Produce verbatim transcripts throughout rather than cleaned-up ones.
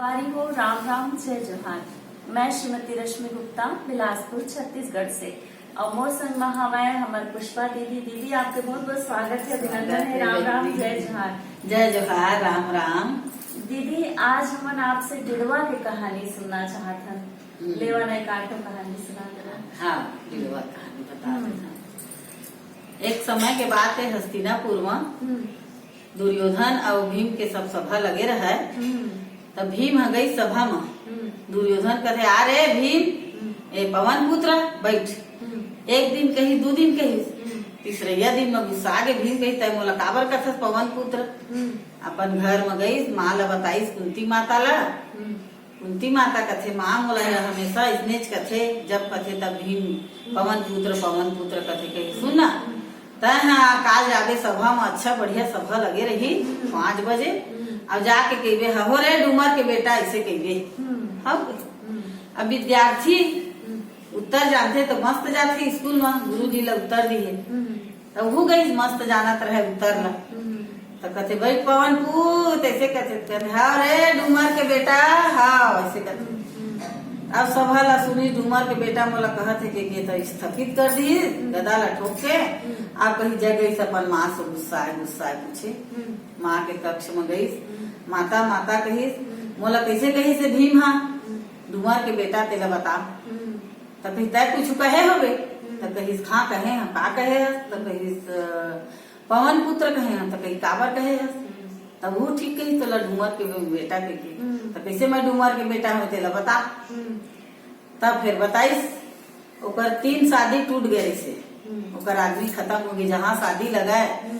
हमारी हो राम राम, जय जोहार। मैं श्रीमती रश्मि गुप्ता, बिलासपुर, छत्तीसगढ़ से। और मोर संग मा हवय हमर पुष्पा दीदी। दीदी, आपके बहुत बहुत स्वागत है, अभिनंदन है। राम राम, जय जोहार। जय जोहार, राम राम। दीदी, आज हमन आपसे गिड़वा के कहानी सुनना चाहत हन। हम्म। लेवा ना, एक आठो कहानी सुना देना। हाँ, गिड़वा कहानी बता हम्म। देना। एक समय के बात है, हस्तिनापुर में हम्म। दुर्योधन अउ भीम के सब सभा लगे रहय। हम्म। तब भीम ह गई सभा म। हम्म। दुर्योधन कथे, "आ रे भीम, हम्म। ए पवन पुत्र, बैठ।" हम्म। एक दिन कहिस, दू दिन कहिस, हम्म। तीसरैया दिन म गुस्सा गे भीम कहिस, "तै मोला काबर कथस पवन पुत्र?" हम्म। अपन घर म गईस, माँ ला बताईस, कुंती माता ला। हम्म। कुंती माता कथे, "माँ मोला ह हमेशा इसनेच कथे, जब कथे तब भीम पवन पुत्र, पवन पुत्र कथे।" कही, "सुन ना, तै ह काल जाबे सभा म, अच्छा बढ़िया सभा लगे रही हम्म। पाँच बजे, हम्म। अब जाके कहिबे, 'हहो रे डूमर के बेटा,' ऐसे कहिबे।" हम्म। हव? हम्म। अब विद्यार्थी हम्म। उत्तर जानथे तो मस्त जाथे स्कूल म, गुरुजी ला उत्तर दिए। हम्म। तब वो गई मस्त जानत रहे उत्तर ला। हम्म। तो कथे, "भाई पवन पूत," ऐसे कथे, कथे, "हाँ रे डूमर के बेटा, हाँ," ऐसे कथे। हम्म। अब सभा ला सुनी, "डूमर के बेटा मोला कहत हे के, के तो स्थगित कर दी हम्म। गदा ला ठोक के।" हम्म। अब कहीं जगह से अपन माँ से गुस्सा है, गुस्सा है पूछे। हम्म। माँ के कक्ष में गई। हम्म। "माता, माता," कही, हम्म। "मोला कैसे कही से भीम हा हम्म। डूमर के बेटा, तेला बता।" हम्म। तब कही, "तै कुछ कहे होबे?" हम्म। तब कहिस, "हाँ, कहे हँव।" "का कहे हस?" तब कहिस, "अ, पवन पुत्र कहे हँव।" तब कही, "काबर कहे हस?" हम्म। तब वो ठीक कही, "तोला डूमर के बेटा कहिके।" हम्म। "तब कैसे मैं डूमर के बेटा हँव, तेला बता।" हम्म। तब फिर बताइस, ओकर तीन शादी टूट गए से, हम्म। ओकर आदमी खत्म हो गए, जहाँ शादी लगाए, हम्म।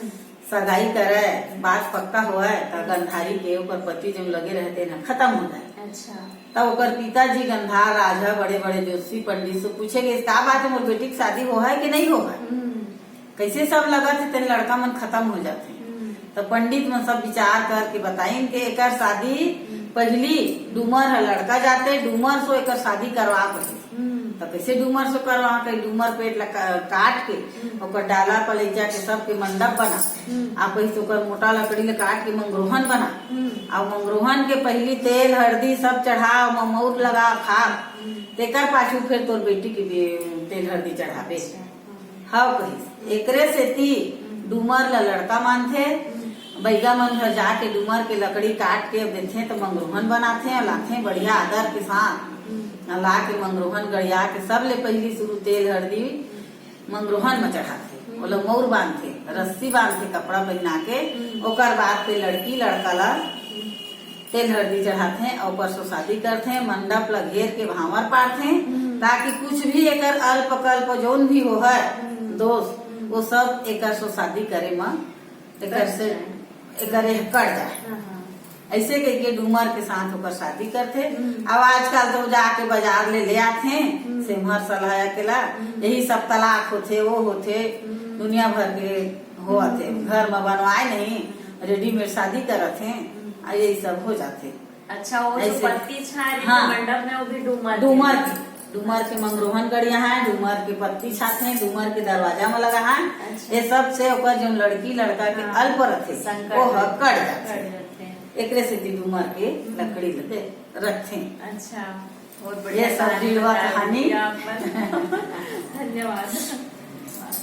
सगाई करे, बात पक्का होवय, त गंधारी के ओकर पति जो लगे रहे तेन ह खत्म हो जाए। अच्छा। तब ओकर पिताजी गंधार राजा, बड़े-बड़े ज्योतिषी पंडित से पूछे गए, "का बात है, मोर बेटी के शादी होवय कि नहीं होवय? हम्म। कैसे सब लगत हे तेन लड़का मन खत्म हो जाथे?" हम्म। त पंडित मन सब विचार करके बताइन के एकर शादी हम्म। पहली डूमर ह लड़का जाते, डूमर सो एकर शादी करवा पड़ही। हम्म। त कैसे डूमर सो करवा के डूमर पेट ला का-, काट के हम्म। ओकर डाला पलैचा के सबके मंडप बना। हम्म। आ कहिस ओकर मोटा लकड़ी ला काट के मंगरोहन बना। हम्म। आ मंगरोहन के पहली तेल हरदी सब चढ़ा, ओमा मउर लगा, खा। हम्म। तेकर पाछू फिर तोर बेटी के बे-, तेल हरदी चढ़ाबे। अच्छा, हाँ। हव कहिस। एकरे सेती हम्म। डूमर ला लड़का मानथे। हम्म। बइगा मन घर जाके डूमर के लकड़ी काट के देथे त मंगरोहन बनाथे अउ लाथे बढ़िया आदर के साथ। हम्म। अउ ला के मंगरोहन गड़िया के सबले पहिली शुरू तेल हरदी हम्म। मंगरोहन म चढ़ाथे। हम्म। ओला मउर बांधथे, रस्सी बांधथे कपड़ा पहिना के। हम्म। ओकर बाद के लड़की लड़का ला हम्म। तेल हरदी चढ़ाथे, ओकर सो शादी करथे, मंडप ला घेर के भांवर पारथे, हम्म। ताकि कुछ भी एकर अल्प कल्प जोन भी होहय हम्म। दोष, हम्म। वो सब एकर सो शादी करे म एकर से, कट जाए। एकर एह कट जाए। हाँ, हाँ। ऐसे कहिके डूमर के साथ ओकर शादी करथे। हम्म। अब आजकल तो जाके बाजार ले, ले आथे, हम्म। सेमहर सलहा के ला, हम्म। यही सब तलाक होथे, वो होथे, हम्म। दुनिया भर के होवत हे। हम्म। घर म बनवाए नहीं, readymade शादी करत हे, हम्म। आ यही सब हो जाथे। अच्छा, वो जो ऐसे। पत्ती छाए रहिथे हाँ। मंडप में, वो भी डूमर के? डूमर के, डूमर के मंगरोहन गड़िया है, डूमर के पत्ती छाथे, डूमर के दरवाजा में लगा है। अच्छा। ये सब से ओकर जो लड़की लड़का के हाँ। अल्प रथे, संकट वो ह कट जाथे। कट जाथे। एकरे सेती डूमर के हम्म। लकड़ी लगे रखथे। अच्छा, बहुत बढ़िया ये सब कहानी गिड़वा बता कहानी। दिया आप मन। धन्यवाद।